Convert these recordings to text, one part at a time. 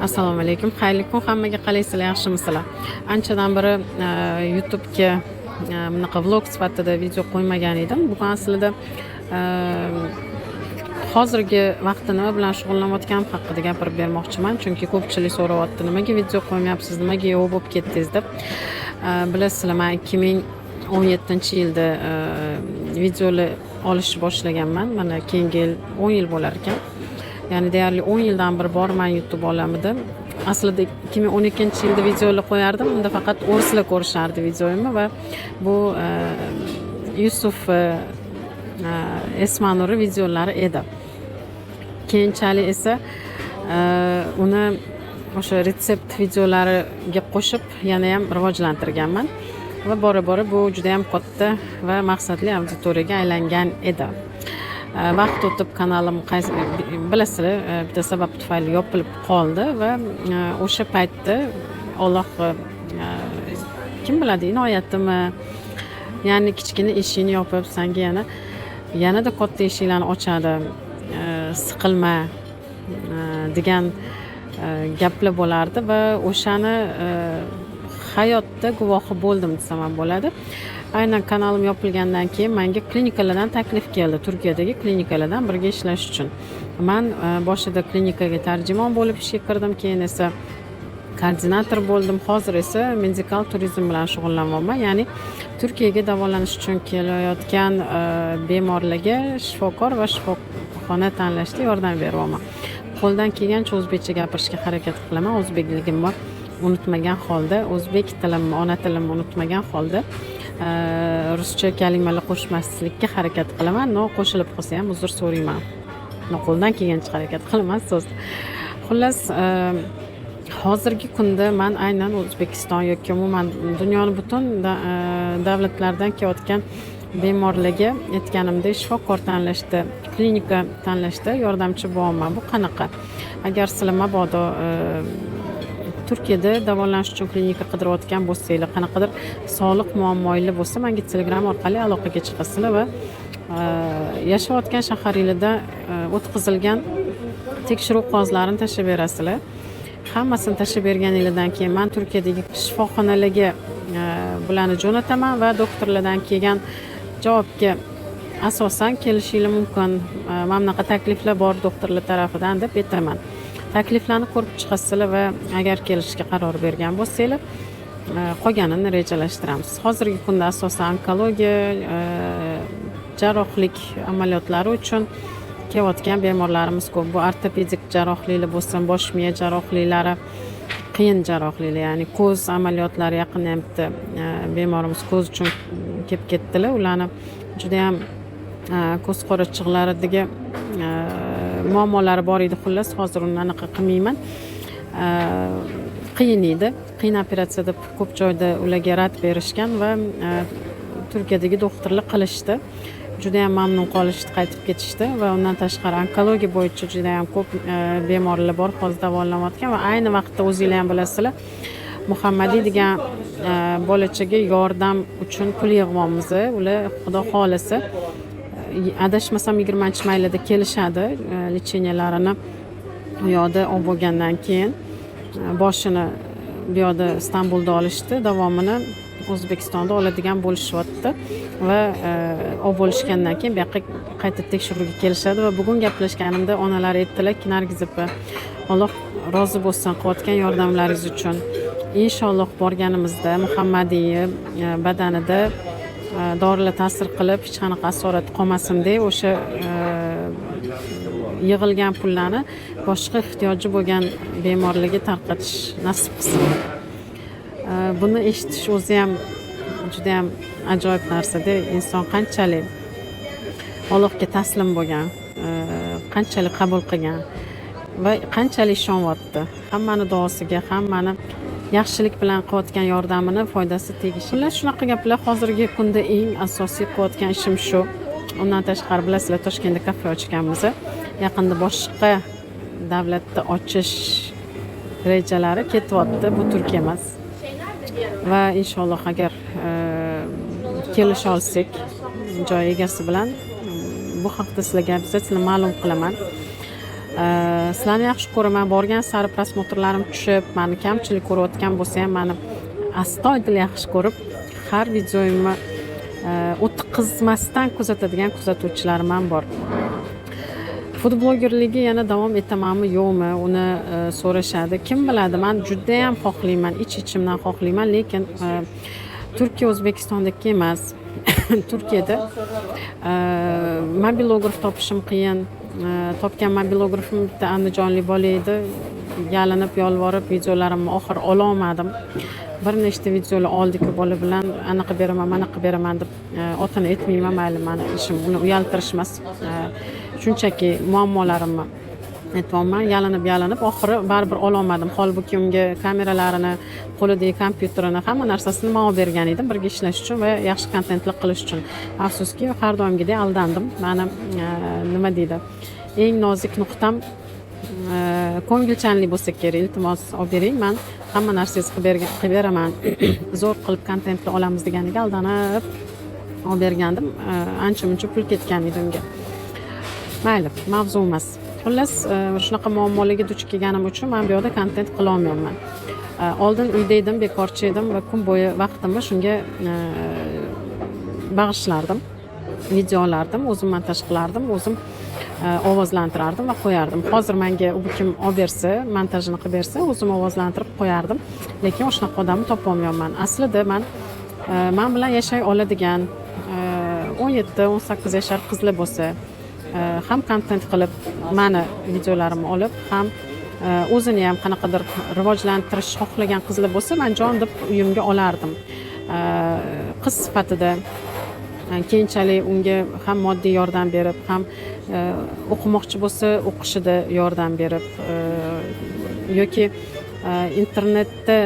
Assalomu alaykum, xayrli kun hammaga. Qalaysizlar, yaxshimisizlar? Anchadan beri YouTubega bunaqa vlog sifatida video qo'ymagan edim. Bugun aslida hozirgi vaqtda nima bilan shug'ullanayotganim haqida gapirib bermoqchiman, chunki ko'pchilik so'rayapti, nimaga video qo'ymayapsiz, nimaga yo'q bo'lib ketdingiz deb. Bilasizlar, man 2017-yilda videolar olishni boshlaganman. Mana keyingi yil 10 yil bo'lar ekan, ya'ni deyarli 10 yildan beri borman YouTube olamida. Aslida 2012-yilda videolar qo'yardim, unda faqat o'rislar ko'rishardi videoimni va bu Yusuf Esmanuri videolari edi. Keyinchalik esa uni o'sha retsept videolariga qo'shib yanayam rivojlantirganman va bora bora bu judayam katta va maqsadli auditoriyaga aylangan edi. Vaqt o'tib kanalim, qaysi bilasizlar, bitta sabab tufayli yopilib qoldi va o'sha paytda Olloh, kim biladi, inoyatimi, ya'ni kichkina eshikni yopib, sanga yana yanada katta eshiklarni ochadi, siqilma degan gaplar bo'lardi va o'shani hayotda guvohi bo'ldim desam ham bo'ladi. Aynan kanalim yopilgandan keyin manga klinikalardan taklif keldi, Turkiyadagi klinikalardan birga ishlash uchun. Man boshida klinikaga tarjimon bo'lib ishga kirdim, keyin esa koordinator bo'ldim. Hozir esa medikal turizm bilan shug'ullanyapman, ya'ni Turkiyaga davolanish uchun kelayotgan bemorlarga shifokor va shifoxona tanlashda yordam beryapman. Qo'ldan kelgancha o'zbekcha gapirishga harakat qilaman, o'zbekligimni unutmagan holda, o'zbek tilimni, ona tilimni unutmagan holda ruscha kalimalar qo'shmaslikka harakat qilaman, но qo'shilib qolsa ham uzr so'rayman, но qo'ldan kelgancha harakat qilaman so'z. Xullas, hozirgi kunda man aynan O'zbekiston yoki umuman dunyoni butun davlatlaridan kelayotgan bemorlarga, aytganimdek, shifokor tanlashda, klinika tanlashda yordamchi bo'lyapman. Bu qanaqa? Agar sizlar mabodo Turkiyada davolanish uchun klinika qidirayotgan bo'lsanglar, qanaqadir sog'liq muammoinglar bo'lsa, manga Telegram orqali aloqaga chiqasizlar va yashayotgan shaharinglarda o'tkazilgan tekshiruv qog'ozlarini tashlab berasizlar. Hammasini tashlab berganinglardan keyin man Turkiyadagi shifoxonalarga bularni jo'nataman va doktorlardan kelgan javobga asosan kelishinglar mumkin, mana bunaqa takliflar bor doktorlar tarafidan deb aytaman. Takliflarni ko'rib chiqasizlar va agar kelishga qaror bergan bo'lsanglar, qolganini rejalashtiramiz. Hozirgi kunda asosan onkologiya, jarrohlik amaliyotlari uchun kelayotgan bemorlarimiz ko'p. Bu ortopedik jarrohliklar bo'lsin, bosh miya jarrohliklari, qiyin jarrohliklar, ya'ni ko'z amaliyotlari. Yaqinda ham bitta bemorimiz ko'z uchun kelib ketdilar. Ularni judayam ko'z qorachiqlaridagi muammolari bor edi. Xullas, hozir uni anaqa qilmayman. Qiyin edi, qiyin operatsiya deb ko'p joyda ularga rad berishgan va Turkiyadagi doktorlar qilishdi, judayam mamnun qolishdi, qaytib ketishdi. Va undan tashqari onkologiya bo'yicha judayam ko'p bemorlar bor hozir davolanayotgan. Va ayni vaqtda, o'zinglar ham bilasizlar, Muhammadiy degan bolachaga yordam uchun pul yig'yapmiz. Ular, xudo xohlasa, adashmasam, 20-maylarda kelishadi. Лечения larini u yoqda olib bo'lgandan keyin, boshini bu yoqda, Istanbulda olishdi, davomini O'zbekistonda oladigan bo'lishyapti va olib bo'lishgandan keyin bu yoqqa qayta tekshiruvga kelishadi. Va bugun gaplashganimda onalari aytdilarki: "Nargiz opa, Alloh rozi bo'lsin qilayotgan yordamlaringiz uchun. Inshaalloh, borganimizda Muhammadiyni badanida dorilar ta'sir qilib, hech qanaqa asorat qolmasin deb, o'sha yig'ilgan pullarni boshqa ehtiyoji bo'lgan bemorlarga tarqatish nasib qilsin." Buni eshitish o'zi ham judayam ajoyib narsada. Inson qanchalik Allohga taslim bo'lgan, qanchalik qabul qilgan va qanchalik ishonyapti, hammani duosiga, hammani yaxshilik bilan qilayotgan yordamini foydasi tegishi. Xullas, shunaqa gaplar. Hozirgi kunda eng asosiy qilayotgan ishim shu. Undan tashqari, bilasizlar, Toshkentda kafe ochganmiz. Yaqinda boshqa davlatda ochish rejalari ketyapti, bu Turkiya emas. Va inshaalloh, agar kelisha olsak joy egasi bilan, bu haqda sizlarga обязательно ma'lum qilaman. Sizlarni yaxshi ko'raman. Borgan sari просмотр larim tushib, mani kamchilik ko'rayotgan bo'lsa ham, mani astoydil yaxshi ko'rib, har videoyimni o'tqizmasdan kuzatadigan kuzatuvchilarim ham bor. Food blogerligi yana davom etamanmi, yo'qmi, uni so'rashadi. Kim biladi, man judayam xohlayman, ich ichimdan xohlayman, lekin Turkiya O'zbekistondagi emas. Turkiyada mobilograf topishim qiyin. Topgan mobilografim bitta andijonlik bola edi. Yalinib yolvorib videolarimni oxiri ololmadim. Bir nechta videolar oldik u bola bilan, anaqa beraman, manaqa beraman deb. Otini aytmayman, mayli, mani ishim uni uyaltirish emas, shunchaki muammolarimni aytyapman. Yalinib yalinib oxiri baribir ololmadim. Holbuki unga kameralarini, qo'lidagi kompyuterini, hamma narsasini man olib bergan edim birga ishlash uchun va yaxshi kontentlar qilish uchun. Afsuski, har doimgidek aldandim. Mani nima deydi, eng nozik nuqtam ko'ngilchanlik bo'lsa kerak. Iltimos, olib bering, man hamma narsangizni qilib beraman, zo'r qilib kontentni olamiz deganiga aldanib olib bergandim. Ancha muncha pul ketgan edi unga. Mayli, mavzu emas. Xullas, shunaqa muammolarga duch kelganim uchun man bu yoqda kontent qilolmayapman. Oldin uyda edim, bekorchi edim va kun bo'yi vaqtimni shunga bag'ishlardim. Video olardim, o'zim montaj qilardim, o'zim ovozlantirardim va qo'yardim. Hozir menga u kim olib bersa, montajini qilib bersa, o'zim ovozlantirib qo'yardim, lekin shunaqa odamni topolmayapman. Aslida man bilan yashay oladigan 17-18 yashar qizlar bo'lsa, ham kontent qilib, mani videolarimni olib, ham o'zini ham qanaqadir rivojlantirish xohlagan qizlar bo'lsa, man jon deb uyimga olardim. Qiz sifatida keyinchalik unga ham moddiy yordam berib, ham o'qimoqchi bo'lsa, o'qishida yordam berib yoki internetda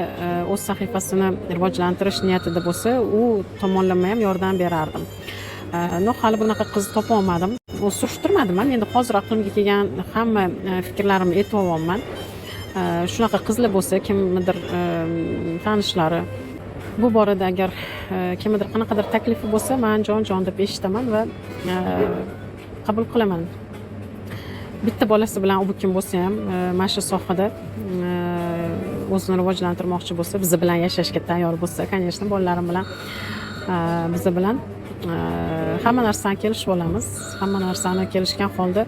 o'z sahifasini rivojlantirish niyatida bo'lsa, u tomonlama ham yordam berardim. Но hali bunaqa qiz topolmadim, surishtirmadim ham. Endi hozir aqlimga kelgan hamma fikrlarimni aytyapman. Shunaqa qizlar bo'lsa, kimnidir tanishlari bu borada, agar kimnidir qanaqadir taklifi bo'lsa, man jon jon deb eshitaman va qabul qilaman. Bitta bolasi bilan u kim bo'lsa ham, mana shu sohada o'zini rivojlantirmoqchi bo'lsa, bizi bilan yashashga tayyor bo'lsa, конечно, bolalarim bilan, bizi bilan hamma narsani kelishib olamiz, hamma narsani kelishgan holda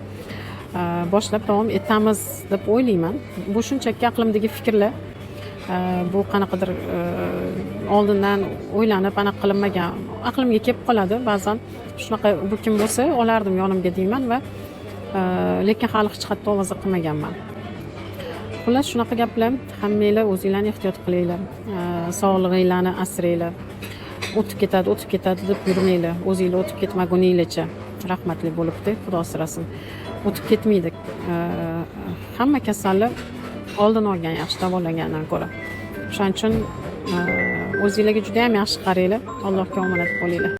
boshlab davom etamiz deb o'ylayman. Bu shunchaki aqlimdagi fikrlar. Bu qanaqadir oldindan o'ylanib anaqa qilinmagan, aqlimga kelib qoladi ba'zan. Shunaqa bu kim bo'lsa, olardim yonimga deyman va lekin hali hech qayerda ovoza qilmaganman. Xullas, shunaqa gaplar. Hammanglar o'zinglarni ehtiyot qilinglar, sog'lig'inglarni asranglar. O'tib ketadi, o'tib ketadi deb yurmanglar. O'zinglar o'tib ketmaguninglarcha, rahmatli bo'libdi, Xudo asrasin, o'tib ketmaydi. Hamma kasalni oldini olgan yaxshi davolagandan ko'ra. O'shaning uchun o'zinglarga juda yam yaxshi qaranglar. Allohga omonat bo'linglar.